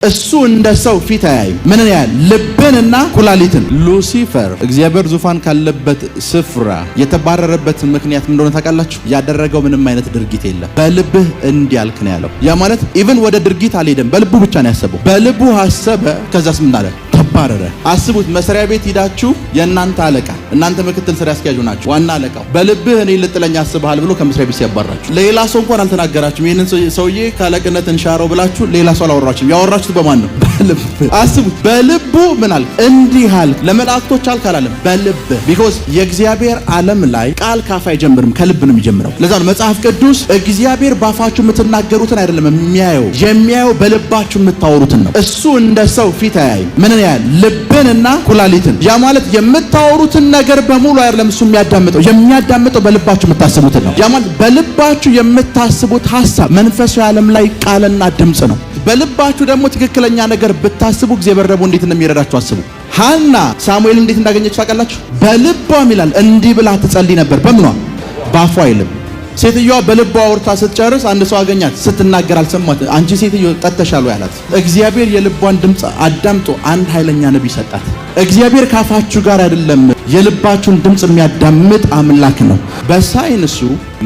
እሱ እንደ ሰው ፊት አያይም። ምንን ያያል? ልብንና ኩላሊትን። ሉሲፈር እግዚአብሔር ዙፋን ካለበት ስፍራ የተባረረበት ምክንያት ምን እንደሆነ ታውቃላችሁ? ያደረገው ምንም አይነት ድርጊት የለም። በልብህ እንዲያልክ ነው ያለው። ያ ማለት even ወደ ድርጊት አልሄደም። በልቡ ብቻ ነው ያሰበው። በልቡ አሰበ። ከዛስ ምን አለ? ተባረረ። አስቡት፣ መስሪያ ቤት ሂዳችሁ የእናንተ አለቃ፣ እናንተ ምክትል ስራ አስኪያጁ ናችሁ፣ ዋና አለቃው በልብህ እኔ ልጥለኝ አስበሃል ብሎ ከመስሪያ ቤት ሲያባራችሁ፣ ሌላ ሰው እንኳን አልተናገራችሁም። ይህንን ሰውዬ ከአለቅነት እንሻረው ብላችሁ ሌላ ሰው አላወራችሁም። ያወራችሁት በማን ነው? በልብ። አስቡት፣ በልቡ ምን አልክ? እንዲህ አልክ። ለመላእክቶች አልክ አላለም፣ በልብ። Because የእግዚአብሔር ዓለም ላይ ቃል ካፍ አይጀምርም፣ ከልብ ነው የሚጀምረው። ለዛ ነው መጽሐፍ ቅዱስ እግዚአብሔር ባፋችሁ የምትናገሩትን አይደለም የሚያየው፣ የሚያየው በልባችሁ የምታወሩትን ነው። እሱ እንደ ሰው ፊት አያይም። ምንን ያያል? ልብንና ኩላሊትን። ያ ማለት የምታወሩትን ነገር በሙሉ አይደለም እሱ የሚያዳምጠው፣ የሚያዳምጠው በልባችሁ የምታስቡትን ነው። ያ ማለት በልባችሁ የምታስቡት ሐሳብ መንፈሳዊ ዓለም ላይ ቃልና ድምፅ ነው። በልባችሁ ደግሞ ትክክለኛ ነገር ብታስቡ እግዚአብሔር ደግሞ እንዴት እንደሚረዳችሁ አስቡ። ሐና ሳሙኤል እንዴት እንዳገኘች ታውቃላችሁ? በልቧም ይላል እንዲህ ብላ ትጸልይ ነበር። በምኗ? ባፏ አይልም። ሴትዮዋ በልቧ አውርታ ስትጨርስ አንድ ሰው አገኛት። ስትናገር አልሰማት። አንቺ ሴትዮ ጠጥተሻል ወይ አላት። እግዚአብሔር የልቧን ድምፅ አዳምጦ አንድ ኃይለኛ ነቢይ ሰጣት። እግዚአብሔር ካፋችሁ ጋር አይደለም፣ የልባችሁን ድምፅ የሚያዳምጥ አምላክ ነው። በሳይንሱ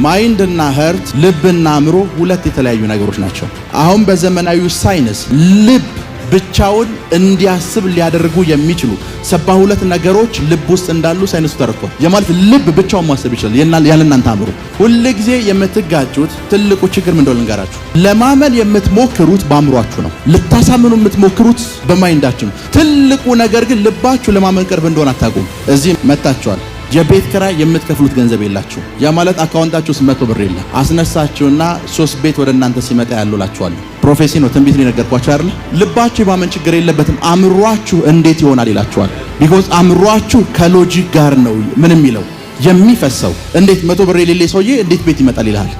mind ና heart፣ ልብና አእምሮ ሁለት የተለያዩ ነገሮች ናቸው። አሁን በዘመናዊው ሳይንስ ልብ ብቻውን እንዲያስብ ሊያደርጉ የሚችሉ 72 ነገሮች ልብ ውስጥ እንዳሉ ሳይንሱ ተረድቷል። የማለት ልብ ብቻውን ማሰብ ይችላል ያለ እናንተ አእምሮ። ሁል ጊዜ የምትጋጩት ትልቁ ችግር ምን እንደሆነ ልንገራችሁ። ለማመን የምትሞክሩት በአእምሯችሁ ነው። ልታሳምኑ የምትሞክሩት በ mind ኣችሁ ነው። ትልቁ ነገር ግን ልባችሁ ለማመን ቅርብ እንደሆነ አታውቁም። እዚህ መጥታችኋል። የቤት ኪራይ የምትከፍሉት ገንዘብ የላችሁ። ያ ማለት account ኣችሁ ውስጥ 100 ብር የለም። አስነሳችሁና ሶስት ቤት ወደ እናንተ ሲመጣ ያሉላችኋለሁ። Prophecy ነው፣ ትንቢት ነው የነገርኳችሁ አይደል? ልባችሁ የማመን ችግር የለበትም። አእምሯችሁ እንዴት ይሆናል ይላችኋል። Because አእምሯችሁ ከ logic ጋር ነው ምን የሚለው የሚፈሰው። እንዴት 100 ብር የሌለ ሰውዬ እንዴት ቤት ይመጣል ይልሃል።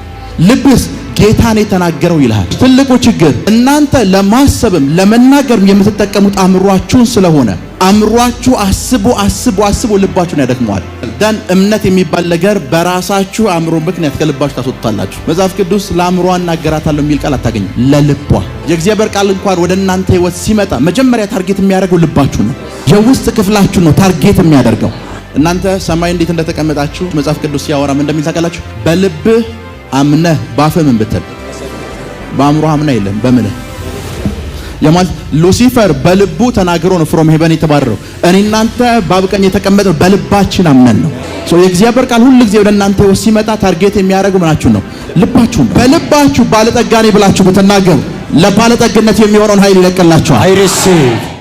ልብስ ጌታን የተናገረው ይልሃል። ትልቁ ችግር እናንተ ለማሰብም ለመናገርም የምትጠቀሙት አእምሯችሁን ስለሆነ አእምሯችሁ አስቦ አስቦ አስቦ ልባችሁን ያደክመዋል። Then እምነት የሚባል ነገር በራሳችሁ አእምሮ ምክንያት ከልባችሁ ታስወጡታላችሁ። መጽሐፍ ቅዱስ ለአእምሯ እናገራታለሁ የሚል ቃል አታገኝም፣ ለልቧ። የእግዚአብሔር ቃል እንኳን ወደ እናንተ ሕይወት ሲመጣ መጀመሪያ target የሚያደርገው ልባችሁ ነው። የውስጥ ክፍላችሁ ነው target የሚያደርገው። እናንተ ሰማይ እንዴት እንደተቀመጣችሁ መጽሐፍ ቅዱስ ሲያወራ ምን እንደሚል ታውቃላችሁ? በልብህ አምነህ ባፍህ ምን ብትል፣ በአእምሮህ አምነህ የለም በምንህ የማለት ሉሲፈር በልቡ ተናግሮ ነው from heaven የተባረረው። እኔ እናንተ በአብ ቀኝ የተቀመጥነው በልባችን አምነን ነው። So የእግዚአብሔር ቃል ሁል ጊዜ ወደ እናንተ ሕይወት ሲመጣ target የሚያደርገው ምናችሁ ነው? ልባችሁ ነው። በልባችሁ ባለጠጋ ነኝ ብላችሁ ብትናገሩ ለባለጠግነት የሚሆነውን ኃይል ይለቅላችኋል። I receive.